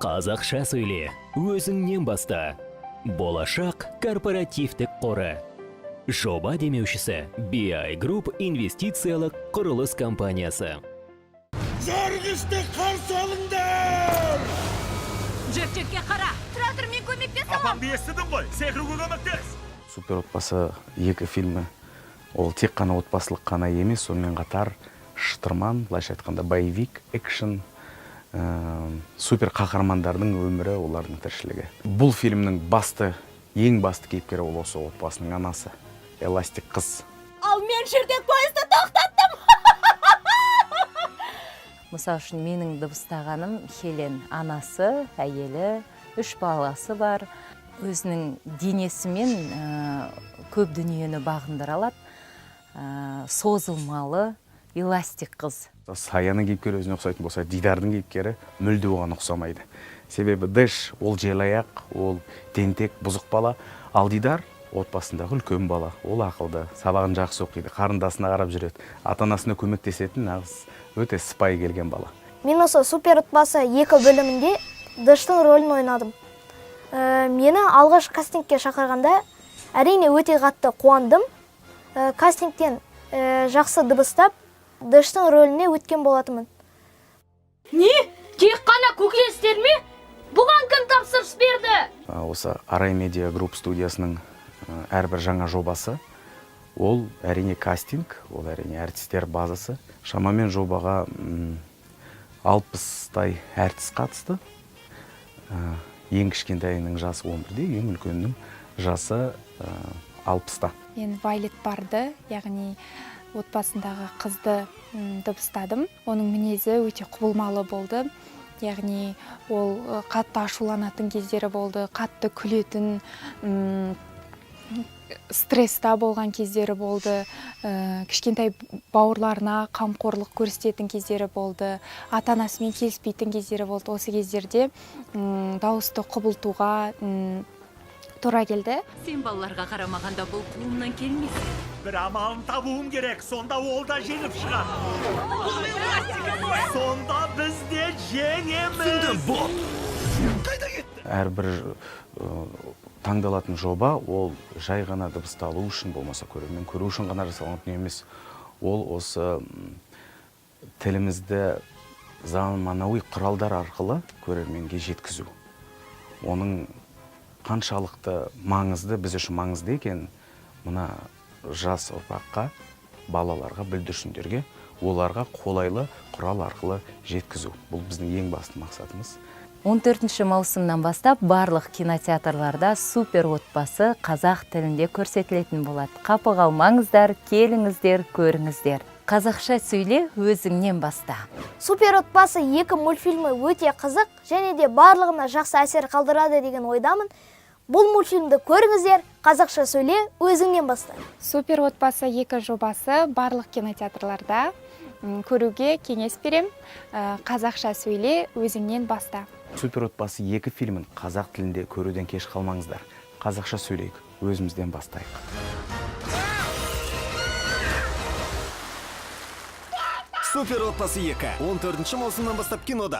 Қазақша сөйле, өзіңнен баста. Болашақ корпоративтік қоры. Жоба демеушісі BI Group инвестициялық құрылыс компаниясы. Жарғышты қарсы алыңдар! Джек, Джекке қара! Тұра тұр, мен көмектесе аламын. Апаңды естідің ғой, секіруге көмектес! «Супер отбасы 2» фильмі ол тек қана отбасылық қана емес, сонымен қатар шытырман, былайша айтқанда, боевик, экшн, супер қаһармандардың өмірі, олардың тіршілігі. Бұл фильмнің басты, ең басты кейіпкері ол осы отбасының анасы, эластик қыз. Ал мен жүрдек пойызды тоқтаттым. Мысалы үшін, менің дыбыстағаным Хелен, анасы, әйелі, үш баласы бар. Өзінің денесімен көп дүниені бағындыра алады. Созылмалы эластик қыз. Саяның кейіпкері өзіне ұқсайтын болса, Дидардың кейіпкері мүлде оған ұқсамайды. Себебі Дэш ол желаяқ, ол тентек, бұзық бала, ал Дидар отбасындағы үлкен бала, ол ақылды, сабағын жақсы оқиды, қарындасына қарап жүреді, ата анасына көмектесетін, нағыз өте сыпайы келген бала. Мен осы «Супер отбасы 2» бөлімінде Дэштің рөлін ойнадым. Мені алғаш кастингке шақырғанда, әрине, өте қатты қуандым. Кастингтен жақсы дыбыстап, Дэштің рөліне өткен болатынмын. Не? Тек қана көкөністер ме? Бұған кім тапсырыс берді? Осы Арай Медиа Групп студиясының әрбір жаңа жобасы ол әрине кастинг, ол әрине әртістер базасы. Шамамен жобаға 60-тай әртіс қатысты. Ең кішкентайының жасы 11-де, ең үлкенінің жасы 60-та. Мен Вайлет Барды, яғни отбасындағы қызды дыбыстадым. Оның мінезі өте құбылмалы болды. Яғни ол қатты ашуланатын кездері болды, қатты күлетін, стресста болған кездері болды, кішкентай бауырларына қамқорлық көрсететін кездері болды, ата анасымен келіспейтін кездері болды. Осы кездерде дауысты құбылтуға тура келді. Сен балаларға қарамағанда бұл қолымнан келмес. Бір амалын табуым керек, сонда ол да жеңіп шығады. Сонда біз де жеңеміз! Әрбір таңдалатын жоба ол жай ғана дыбысталу үшін, болмаса көрермен көру үшін ғана жасалған дүние емес. Ол осы тілімізді заманауи құралдар арқылы көрерменге жеткізу. Оның қаншалықты маңызды, біз үшін маңызды екенін мына жас ұрпаққа, балаларға, бүлдіршіндерге, оларға қолайлы құрал арқылы жеткізу. Бұл біздің ең басты мақсатымыз. 14 маусымнан бастап барлық кинотеатрларда «Супер отбасы» қазақ тілінде көрсетілетін болады. Қапы қалмаңыздар, келіңіздер, көріңіздер. Қазақша сөйле, өзіңнен баста. «Супер отбасы 2» мультфильмі өте қызық және де барлығына жақсы әсер қалдырады деген ойдамын. Бұл мультфильмді көріңіздер, қазақша сөйле, өзіңнен баста. «Супер отбасы 2» жобасы барлық кинотеатрларда көруге кеңес берем. Қазақша сөйле, өзіңнен баста. «Супер отбасы 2» фильмін қазақ тілінде көруден кеш қалмаңыздар. Қазақша сөйлейік, өзімізден бастайық. «Супер отбасы 2» 14 маусымнан бастап кинода.